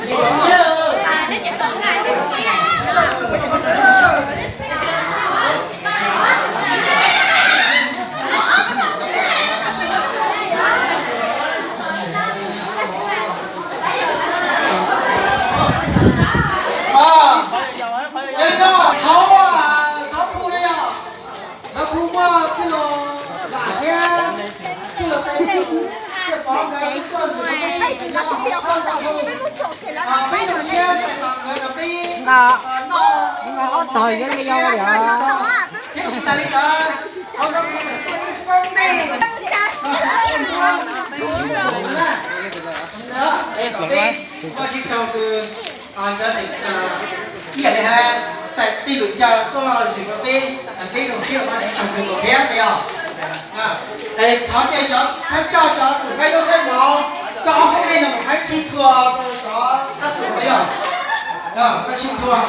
Yog li no hauv Thov Phu no yog Thov Phu muaj txwj laug Vam thiab txwj laug Tais Phu, Tais Pov nkawd tuaj ntawm no, peb zoo siab txais tos nkawd rau peb noj ob tog yuav li yau li os. Thiab tsis tas li ntawd, hauv Thov Phu ntawm peb peb teg no, peb tsis tau mus na, peb muaj tsib txhua kws nkawd ib yam li hais txais tej lus caw tuaj zwm rau peb, peb zoo siab muaj tsib txhua kws thiab os. Es thov caw cov thawj coj cov tus faib lub faib mov coj ob hoob dej no mus faib txhij txhua rau cov thab txuas no yog, faib txhij txhua.